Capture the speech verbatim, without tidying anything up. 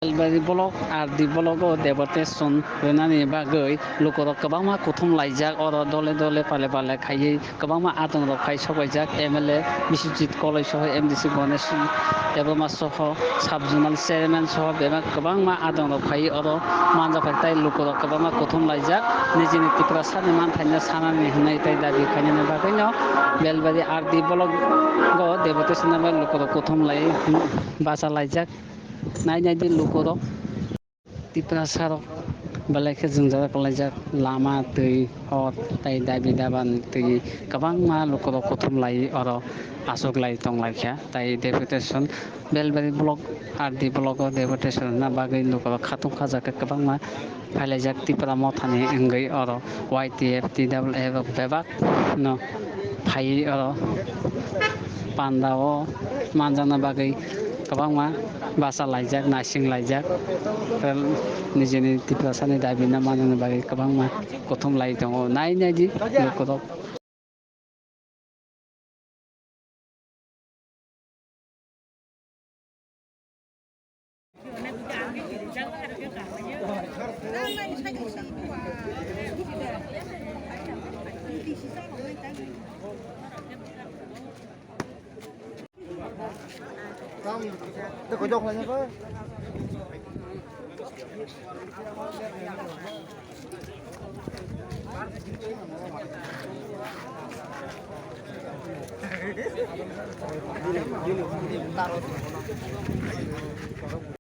Belbari block, R D block o deportation rwnani bagwi lukurok kwbangma kuthum laijak, oro dole dole pale pale khaiwi kwbangma adongrok phai sobaijak, M L A Biswajit Koloi soho, M D C Ganesh Debbarma soho, sub zonal chairman soho bebak kwbangma adongrok phaiwi oro manjak phai, tei lukurok kwbangma kuthum laijak, nijini Tiprasani manthaino sanani hwnwi tei dabi khainani bagwino Belbari R D block o deportation rwnani bagwi lukurok kuthum lai bachalaijak. Nai nai di lukurok. Tiprasarok belai khe jwngjal kwlaijak, lama, twi, hor tei dabi daban twi kwbangma lukurok kuthum lai oro achuk lai tong lai kha. Tai deputation Belbari block, R D block o deputation rwna bagwi lukurok khatung khajakhe kwbangma phailaijak Tipra mothani wngwi oro Y T F, T W F rok bebak no phaiwi oro panda o manjakna bagwi kwbangma bacha laijak, naising laijak. Nijini Tiprasani dabi no manjakna bagwi kwbangma kuthum lai tongo. Nai nai di lukurok.